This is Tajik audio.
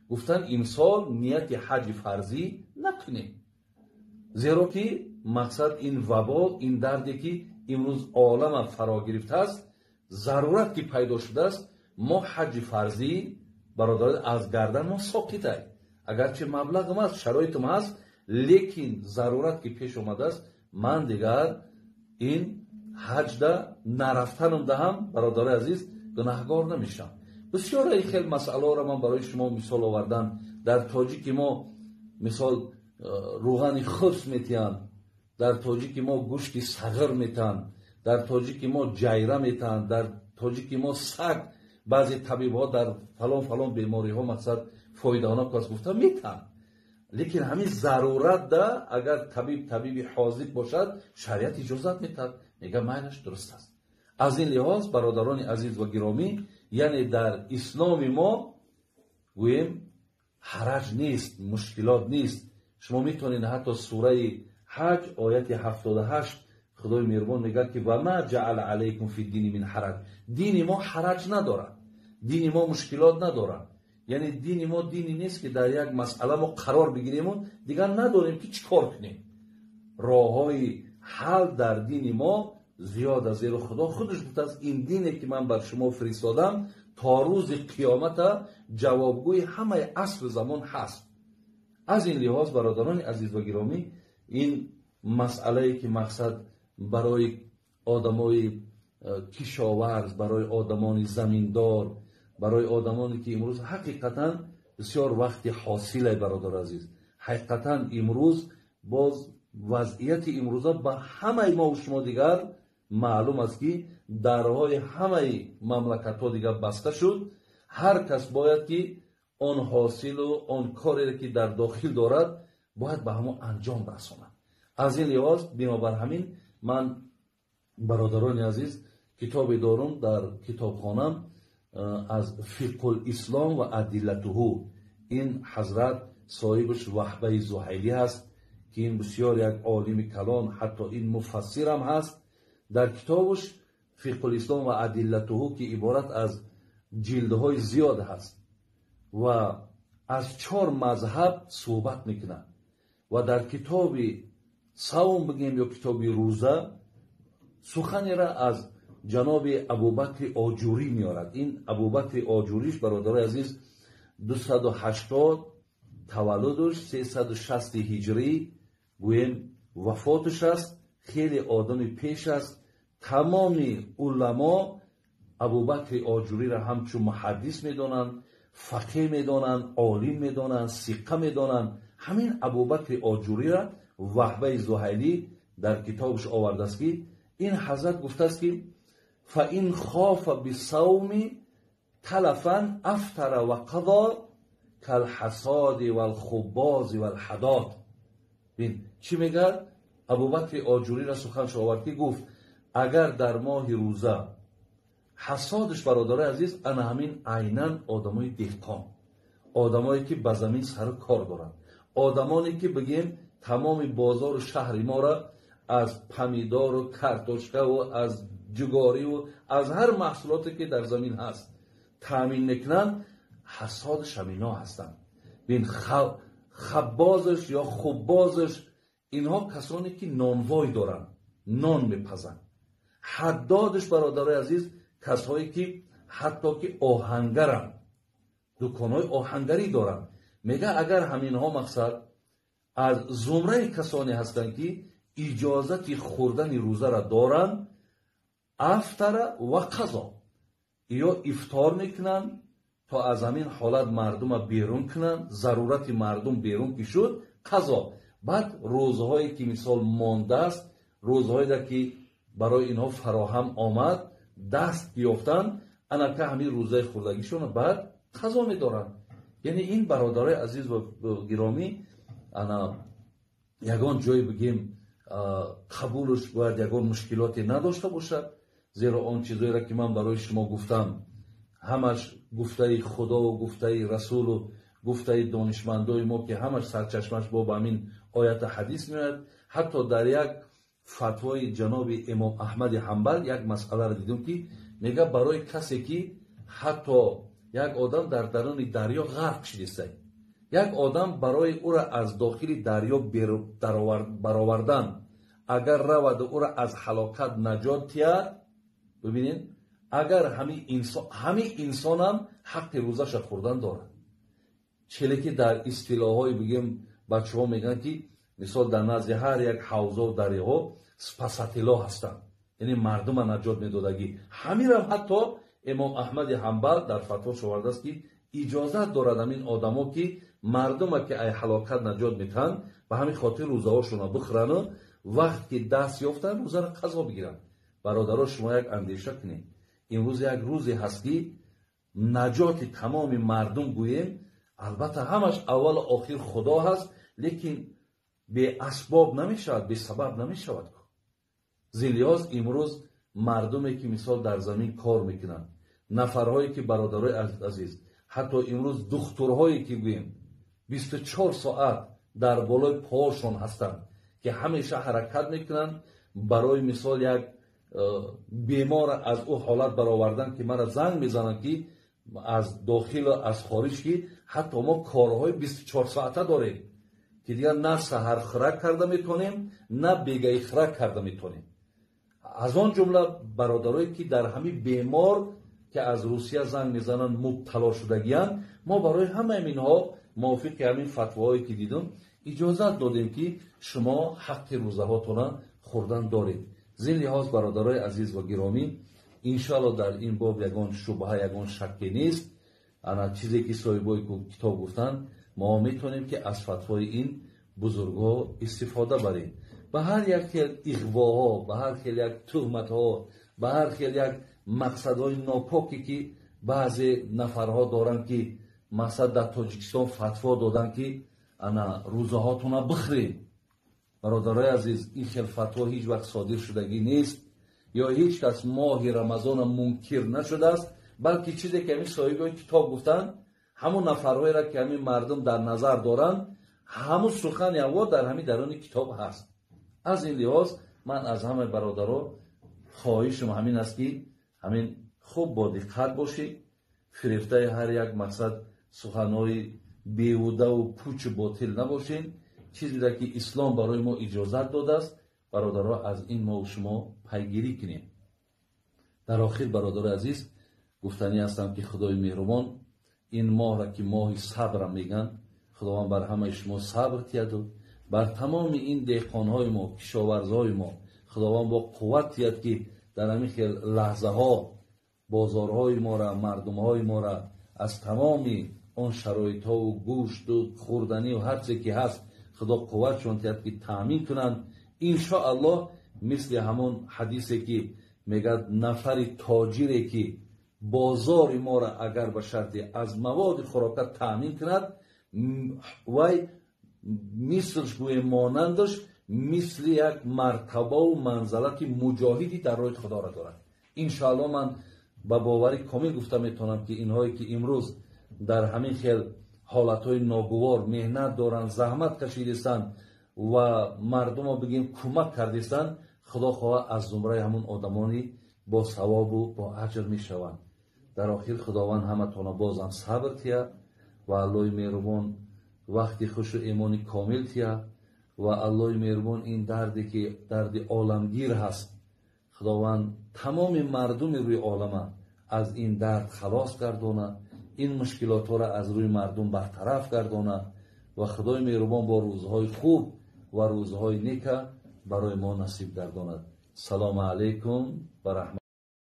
Гуфтанд, имсол нияти ҳаҷи фарзӣ накунем, зеро ки мақсад ин вабо, ин дарде ки имрӯз олама фаро гирифтааст, зарурат ки пайдо шудааст, мо ҳаҷи фарзӣ, бародар, аз гардан мо соқитай. Агарчи маблағам аст, шароитам ҳаст, лекин зарурат ки пеш омадааст, ман дигар ин ҳаҷда нарафтанам даҳам, бародари азиз, гунаҳгор намешавам. Бисёре хел масъалаҳоро ман барои шумо мисол овардан. Дар тоҷики мо мисол рӯғани хурс метиҳанд, дар тоҷики мо гӯшти сағир метиҳанд, дар тоҷики мо ҷайра метиҳанд, дар тоҷики мо саг, баъзе табибҳо дар фалон фалон бемориҳо мақсад фоиданок аст гуфта метиҳанд. Лекин ҳамин зарурат да агар табиб табиби ҳозир бошад, шариат иҷозат метиҳад, мега майлаш, дуруст аст. Аз ин лиҳоз, бародарони азиз ва гиромӣ, яъне дар исломи мо гӯем ҳараҷ нест, мушкилот нест. Шумо метавонед ҳатто сураи ҳаҷ, ояти 78, худои меҳрубон мегӯяд ки ва ма ҷаала алайкум фи дини мин ҳараҷ. Дини мо ҳараҷ надорад, дини мо мушкилот надорад. Яъне дини мо дине нест ки дар як масъала мо қарор бигириму дигар надорем ки чӣ кор кунем. Роҳҳои ҳал дар дини мо зиёд аст, зеро худо худаш гуфтааст, ин дине ки ман бар шумо фиристодам то рӯзи қиёмата ҷавобгӯи ҳамаи асру замон ҳаст. Аз ин лиҳоз, бародарони азиз ва гиромӣ, ин масъалае ки мақсад барои одамои кишоварз, барои одамони заминдор, барои одамоне ки имрӯз ҳақиқатан бисёр вақти ҳосиле, бародар азиз, ҳақиқатан имрӯз боз вазъияти имрӯза ба ҳамаи мо шумо дигар маълум аст ки дарҳои ҳамаи мамлакатҳо дигар баста шуд. Ҳар кас бояд ки он ҳосилу он кореро ки дар дохил дорад, бояд ба ҳамон анҷом расонад. Аз ин лиҳоз, бинобар ҳамин, ман, бародарони азиз, китобе дорум дар китобхонам аз Фиқҳул ислом ва адиллатуҳу. Ин ҳазрат соҳибаш Ваҳбаи Зуҳайлӣ ҳаст ки ин бисёр як олими калон, ҳатто ин муфассирам ҳаст. Дар китобаш Фиқҳул ислом ва адиллатуҳу, ки иборат аз ҷилдҳои зиёд ҳаст ва аз чор мазҳаб суҳбат мекунад ва дар китоби савм бигем ё китоби рӯза, суханеро аз ҷаноби Абубакри Оҷурӣ меорад. Ин Абубакри Оҷуриш, бародарои азиз, 280 таваллудуш, 360 ҳиҷрӣ гӯем вафотуш аст. Хеле одами пеш аст. Тамоми уламо Абубакри Оҷуриро ҳамчун муҳаддис медонанд, фақеҳ медонанд, олим медонанд, сиқа медонанд. Ҳамин Абубакри Оҷуриро Ваҳбаи Зуҳайлӣ дар китобаш овардааст ки ин ҳазрат гуфтааст ки фаин хофа бисавми талафан афтара ва қазо калҳасоди валхуббози валҳадод. Бин, чӣ мегӯяд? Абубакри Оҷуриро суханш овард ки гуфт, агар дар моҳи рӯза ҳасодиш, бародарои азиз, ана ҳамин айнан одамои деҳқон, одамое ки ба замин сару кор доранд, одамоне ки бигем тамоми бозору шаҳри моро аз помидору картошкаву аз ҷугориву аз ҳар маҳсулоте ки дар замин ҳаст таъмин мекунанд, ҳасодиш ҳамино ҳастанд. Бин, хаббозаш ё хуббозаш, инҳо касоне ки нонвой доранд, нон мепазанд. Ҳаддодиш, бародарои азиз, касҳое ки ҳатто ки оҳангаранд, дуконҳои оҳангарӣ доранд. Мега, агар ҳаминҳо мақсад аз зумраи касоне ҳастанд ки иҷозати хӯрдани рӯзаро доранд, афтара ва қазо, ё ифтор мекунанд то аз ҳамин ҳолат мардума берун кунанд, зарурати мардум берун ки шуд, қазо. Баъд рӯзҳое ки мисол мондааст, рӯзҳое ки барои инҳо фароҳам омад, даст ёфтан, анака ҳамин рӯзаи хӯрдагишона баъд қазо медоранд. Яъне ин, бародарои азиз ва гиромӣ, ана ягон ҷое бигем қабулш бояд ягон мушкилоте надошта бошад, зеро он чизоеро ки ман барои шумо гуфтам, ҳамаш гуфтаи худову гуфтаи расулу гуфтаи донишмандои мо, ки ҳамаш сарчашмаш бо ба ҳамин оята ҳадис меояд. Ҳатто дар як фатвои ҷаноби имом Аҳмади Ҳамбал як масъаларо дидем ки мега, барои касе ки ҳатто Як одам дар даруни дарё ғарқ шудиста, як одам барои ӯра аз дохили дарё баровардан агар раваду ӯра аз ҳалокат наҷот диҳад, бибинед, агар ҳамин инсонам ҳаққи рӯзаша хӯрдан дорад. Челе ки дар истилоҳҳои бигем бачаҳо мегӯянд, ки мисол дар назди ҳар як ҳавзо дарёҳо спасатело ҳастанд, яъне мардума наҷот медодагӣ. Ҳаминам ҳатто имом Аҳмади Ҳанбал дар фатвош овардааст, ки иҷозат дорад ҳамин одамо, ки мардума ки ай ҳалокат наҷот метаҳанд, ба ҳамин хотир рӯзаҳошонро бихӯрану вақт ки даст ёфтанд, рӯзаро қазо бигиранд. Бародаро, шумо як андеша кунед. Имрӯз як рӯзе ҳаст, ки наҷоти тамоми мардум гӯем, албатта ҳамаш аввалу охир Худо ҳаст, лекин беасбоб намешавад, бесабаб намешавад. Зин лиҳоз имрӯз мардуме ки мисол дар замин кор мекунанд, нафарҳое ки, бародарои азиз, ҳатто имрӯз духтурҳое ки гӯем 24 соат дар болои поҳошон ҳастанд, ки ҳамеша ҳаракат мекунанд барои мисол як бемор аз ӯ ҳолат баровардан, ки мара занг мезананд, ки аз дохилу аз хориҷ, ки ҳатто мо корҳои 24 соата дорем, ки дигар на саҳар хӯрак карда метавонем, на бегаи хӯрак карда метавонем. Аз он ҷумла бародарое ки дар ҳамин бемор, ки аз Русия занг мезананд, мубтало шудагиянд, мо барои ҳамаи инҳо мувофиқи ҳамин фатвоҳое ки дидум иҷозат додем, ки шумо ҳаққи рӯзаҳотона хӯрдан доред. Зин лиҳоз, бародарои азиз ва гиромӣ, иншоалло дар ин боб ягон шубҳа, ягон шакке нест. Ана чизе ки соҳибои китоб гуфтанд, мо метавонем, ки аз фатвои ин бузургҳо истифода барем. Ба ҳар як хел иғвоҳо, ба ҳар хел як туҳматҳо, ба ҳар хел як мақсадҳои нопоке, ки баъзе нафарҳо доранд, ки мақсад дар Тоҷикистон фатво доданд, ки ана рӯзаҳотона бихӯред. Бародарои азиз, ин хел фатво ҳеҷ вақт содир шудагӣ нест, ё ҳеҷ кас моҳи Рамазона мункир нашудааст, балки чизе ки ҳамин соҳибои китоб гуфтанд, ҳамун нафарҳоеро ки ҳамин мардум дар назар доранд, ҳамун сухани аво дар ҳамин даруни китоб ҳаст. Аз ин лиҳоз ман аз ҳамаи бародаро хоҳишам ҳамин аст, ки ҳамин хуб бо диққат бошед, фирефтаи ҳар як мақсад суханҳои беҳудаву пучу ботил набошед. Чизе ки ислом барои мо иҷозат додааст, бародаро, аз ин мо шумо пайгирӣ кунем. Дар охир, бародари азиз, гуфтанӣ ҳастам, ки Худои меҳрубон ин моҳра, ки моҳи сабра мегӯянд, Худованд бар ҳамаи шумо сабр тиҳаду бар тамоми ин деҳқонҳои мо, кишоварзҳои мо Худованд бо қувват тиҳад, ки дар ҳамин хел лаҳзаҳо бозорҳои мора, мардумҳои мора аз тамоми он шароитҳову гӯшту хӯрданию ҳар чизе ки ҳаст, Худо қувватшон тиҳад, ки таъмин кунанд. Иншоаллоҳ, мисли ҳамон ҳадисе ки мегӯяд, нафари тоҷире ки бозори моро агар ба шарте аз маводи хӯрока таъмин кунад, вай мислш гӯем монандаш мисли як мартабаву манзалати муҷоҳиди дар роҳи Худоро дорад. Иншоаллоҳ, ман ба боварӣ комил гуфта метавонам, ки инҳое ки имрӯз дар ҳамин хел ҳолатҳои ногувор меҳнат доранд, заҳмат кашидистанд ва мардумо бигем кӯмак кардистанд, Худо хоҳа аз зумраи ҳамун одамони бо савобу бо аҷр мешаванд. Дар охир Худованд ҳаматона бозам сабр тиҳад ва Аллоҳи меҳрубон вақти хушу имони комил тиҳад ва Аллоҳи меҳрубон ин дарде ки дарди оламгир ҳаст, Худованд тамоми мардуми рӯи олама аз ин дард халос гардонад, ин мушкилотҳоро аз рӯи мардум бартараф гардонад ва Худои меҳрубон бо рӯзҳои хуб ва рӯзҳои нека барои мо насиб гардонад. Салому алайкум ва раҳмат.